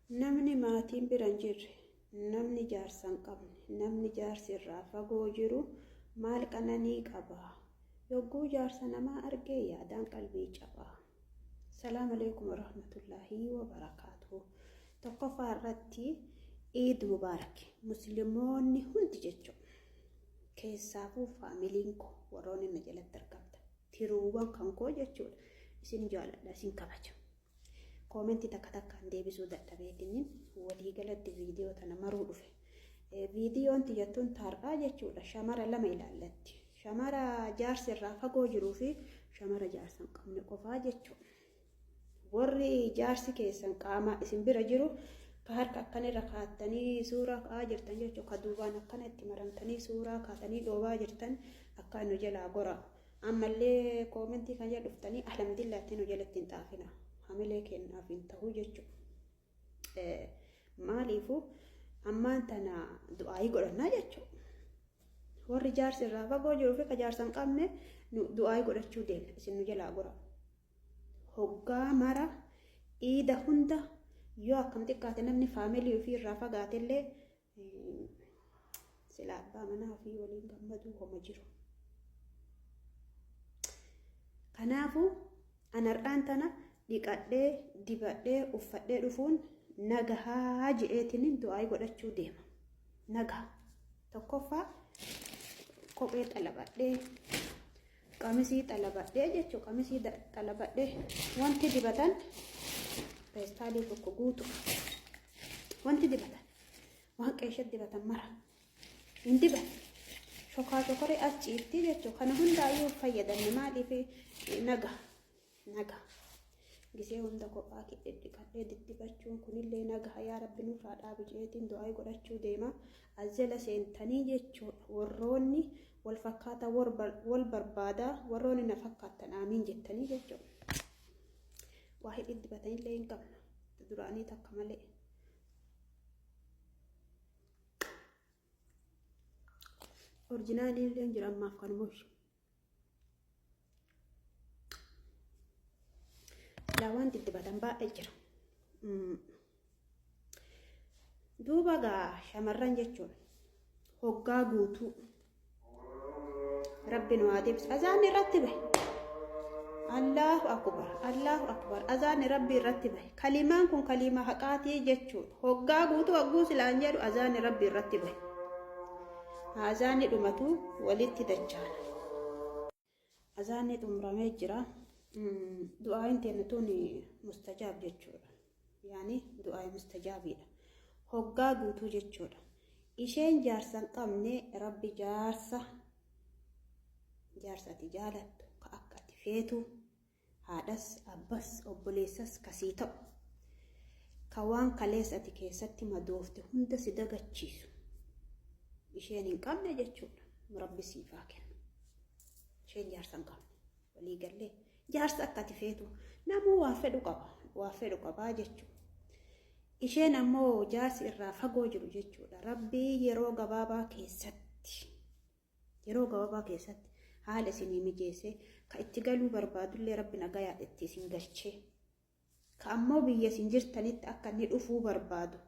Namni maatiin bira hin jirre, namni jaarsa hin qabne, namni jaarsi irraa fagoo jiru maal qananii qaba? Yogguu jaarsa namaa argee yaadaan qalbii caba. Salaam aleekum warahmatullaahi wabarakaatuh. Tokkoffaa irratti Iid Mubaarak Muslimoonni hundi jechuudha. Keessaafuu faamiliin koo warroonni na jalatti argamtan tiruuwwan kan koo jechuudha. Isin jaaladha, isin kabaja. Koomentii takka takkaan deebisuu dadhabeetiniin walii galatti viidiyoo tana maruu dhufe. Viidiyoon tiyyattuun taar'aa jechuudha. Shamara lama ilaallatti. Shamara jaarsi irraa fagoo jiruu fi shamara jaarsa hin qabne qofaa jechuudha. Warri jaarsi keessan qaamaa isin bira jiru ka harka akkana irra kaattanii suuraa ka'aa jirtan jechuudha. Ka duubaan akkana itti maramtanii suuraa kaatanii dhoobaa jirtan akka nu jalaa goraa. Ammallee koomentii kan jedhu dhuftanii alhamdulillahi nu jalatti hin xaafina. Hamilee kennaaf hin ta'u jechuudha. Maaliifuu ammaan tana du'aayii godhannaa jechuudha. Warri jaarsi irraa fagoo jiruu fi ka jaarsa hin qabne du'aayii godhachuu deemna. Isin nu jalaa gora. Hoggaa mara iida hunda yoo akkam xiqqaate namni faamilii ofii irraa fagaatellee Sila abbaa manaa ofii waliin gammaduu homa jiru. Kanaafuu an har'aan tana dhiqadhee dibadhee uffadhee dhufuun nagahaa je'eetiin du'aayii godhachuu deema. Nagaa. Tokkoffaa kophee xalabadhee qamisii xalabadhee jechuun qamisii xalabadhee wanti dibatan feestaalii tokko guutu wanti dibatan waan qeesha dibatan mara hin diban shokaa shokoree as ciiftii jechuun kana hundaayyuu fayyadamne maaliif naga naga gisee hunda kophaa kee dhidhiqadhee diddibachuun kunillee naga yaa rabbi nurraa dhaabi jeetiin du'aa godhachuu deema as jala seentanii jechuudha warroonni wal fakkaataa wal barbaadaa warroonni na fakkaattan aamiin jettanii jechuudha waa hidhii dibatanillee hin qabna duraanii takka malee. Orjinaaliin illee jira ammaaf kanuma. Silaa waan diddibatan baay'ee jira. Duuba gaa shamarran jechuun hoggaa guutuu Rabbi nu haa deebisu. Azaanni irratti bahe. Allahu akbar. Allahu akbar. Azaanni Rabbi irratti bahe. Kalimaan kun kalimaa haqaatii jechuudha. Hoggaa guutuu hogguu silaan jedhu azaanni Rabbi irratti bahe. Azaanni dhumatu walitti dachaana. Azaanni xumuramee jira. Du'aayin teenna tun mustajaab jechuudha. Yaani du'aayi mustajaabiidha. Hoggaa guutuu jechuudha. Isheen jaarsa hin qabne Rabbi jaarsa jaarsa ati jaalattu ka akka ati feetu haadhas abbas obboleessas ka sii ta'u ka waan kaleessa ati keessatti madoofte hunda si dagachiisu isheen hin qabne jechuudha. Rabbi siif haa kennu. Isheen jaarsa hin qabne. Walii gallee jaarsa akka ati feetu namuu waa fedhu qaba waa fedhu qabaa jechuudha. Isheen ammoo jaarsi irraa fagoo jiru jechuudha. Rabbii yeroo gabaabaa keessatti yeroo gabaabaa keessatti haala isinii mijeessee ka itti galuu barbaadullee rabbi nagayaa itti isin galchee ka ammoo biyya isin jirtanitti akka inni dhufuu barbaadu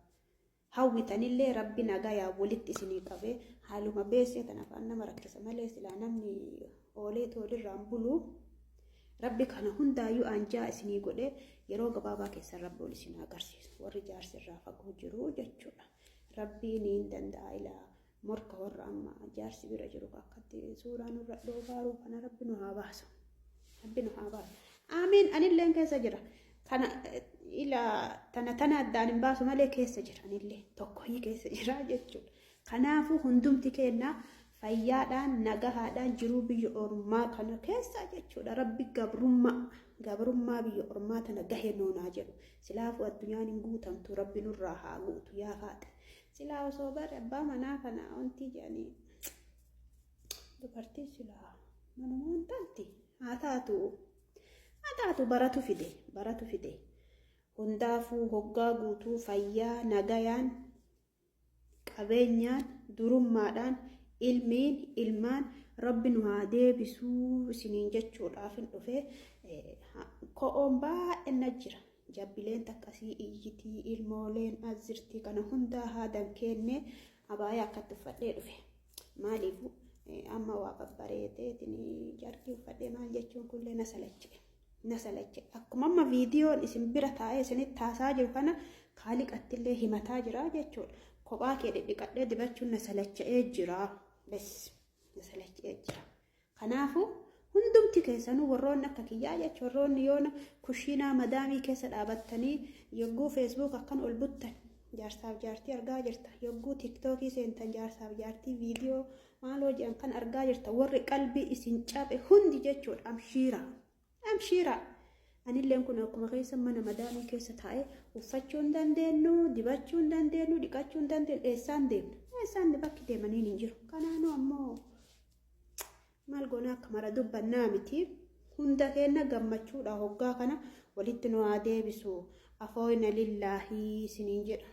hawwitanillee rabbi nagayaan walitti isinii qabee haaluma beessee tan afaan nama rakkisa malee silaa namni oolee toolirraan buluu rabbi kana hundaayyuu aanjaa isinii godhee yeroo gabaabaa keessan rabbi ol isin agarsiisu warri jaarsi irraa fagoo jiru jechuudha rabbii ni hin danda'a ilaa morka warra amma jaarsi bira jiru akkatti suuraa nurra dhoobaaruu kana rabbi nu haa baasu rabbi nu haa baasu aamiin anilleen keessa jira kana ila tana tana addaan hin baasu malee keessa jira anillee tokkoyyii keessa jira jechuudha kanaafuu hundumti keenna fayyaadhaan nagahaadhaan jiruu biyya ormaa kana keessa jechuudha rabbi gabrummaa gabrummaa biyya ormaa tana gahe nuunaa jedhu silaafuu addunyaan hin guutamtu rabbi nurraa haa guutu yaa faaxe Silaa osoo bare abbaa manaa kana wantii jedhanii dubartiin silaa manumaan taati haa taatu haa taatu baratu fide baratu fide hundaafuu hoggaa guutuu fayyaa nagayaan qabeenyaan durummaadhaan ilmiin ilmaan rabbi nu haa deebisuu isiniin jechuudhaaf hin dhufe ko'oon baay'een na jira. Jabbileen takkasii iyyitii, ilmooleen as jirti, kana hundaa haadan keenne abaayaa akkatti uffadhee dhufe. Maaliif amma waa babbareedeetiin jarkii uffadhee maal jechuun kunillee na salache. Na salache. Akkuma amma viidiyoon isin bira taa'ee isinitti haasaa jiru kana kaaliqattillee himataa jira jechuudha. Kophaa kee dhidhiqadhee dibachuun na salacha'ee jira. Bes na salacha'ee jira. Kanaafuu hundumti keessanuu warroonni akka kiyyaa jechuun warroonni yoona kushiinaa madaamii keessa dhaabattanii yogguu Facebook akkan ol buttan jaarsaaf jaartii argaa jirta, yogguu TikTokii seentan jaarsaaf jaartii viidiyoo maaloo jedhan kan argaa jirta, warri qalbii isin cabe hundi jechuudha, amshiiraa amshiiraa. Anilleen kun akkuma keessa mana madaamii keessa taa'ee uffachuu hin dandeenyu, dibachuu hin dandeenyu, dhiqachuu hin dandeenyu, eessaan deemna? Eessaan bakki deemaniin hin jiru. Kanaanuu ammoo maal goonaa, akka mara dubbannaa miti. Hunda keenya gammachuudha, hoggaa kana walitti nu haa deebisu. Afooyna lillaahii isiniin jedha.